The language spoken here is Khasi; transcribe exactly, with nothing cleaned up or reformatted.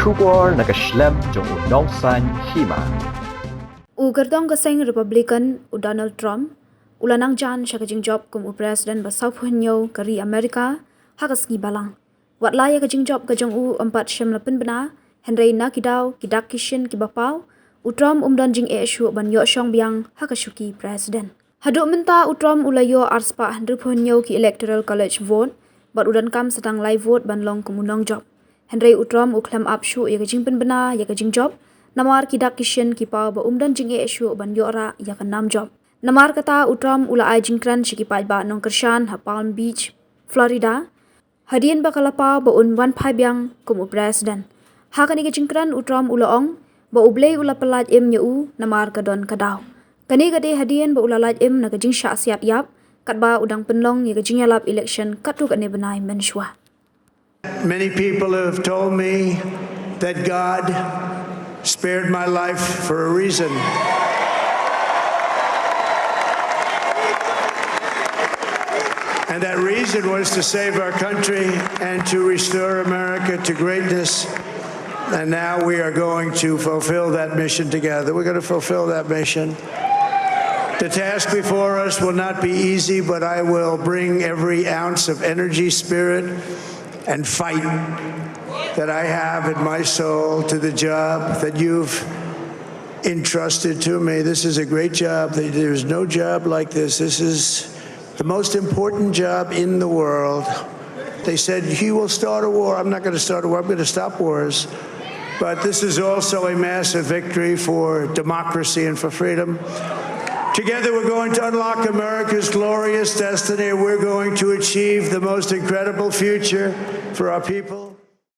Khubor na ka shlem jong u nongsaiñ hima. U kyrtong ka seng Republican u Donald Trump u la nang jan sha ka jingjop kum u president ba sawphew hynñiew ka ri America ha ka sngi balang. Wat la ïa ka jingjop ka jong u ym pat shym la pynbna, hynrei na ki daw ki dak ki shin kiba paw, u Trump um don jingeh shuh ban ïoh shong biang ha ka shuki president. Haduh mynta u Trump u la ïoh arspah hynriewphew hynñiew ki electoral college vote, bad u donkam sa tang lai vote ban long kum u nongjop. Hynrei u Trump u khlem ap shuh ïa ka jingpynbna ïa ka jingjop, namar ki dak ki shin ki paw ba um don jingeh shuh ban ïoh rah ïa ka nam jop. Namar kata u Trump u la ai jingkren sha ki paidbah nongkyrshan ha Palm Beach, Florida, hadien ba ka la paw ba un wan phai biang kum u president. Ha kane ka jingkren u Trump u la ong ba U Blei u la pyllait im ïa u namar ka don ka daw. Kane ka dei hadien ba u la lait im na ka jingshah siat ïap, katba u dang pynlong ïa ka jingïalap election katto katne bnai mynshuwa. Many people have told me that God spared my life for a reason. And that reason was to save our country and to restore America to greatness. And now we are going to fulfill that mission together. We're going to fulfill that mission. The task before us will not be easy, but I will bring every ounce of energy, spirit, and fight that I have in my soul to the job that you've entrusted to me. This is a great job. There's no job like this. This is the most important job in the world. They said, "He will start a war." I'm not going to start a war. I'm going to stop wars. But this is also a massive victory for democracy and for freedom. Together, we're going to unlock America's glorious destiny. We're going to achieve the most incredible future for our people.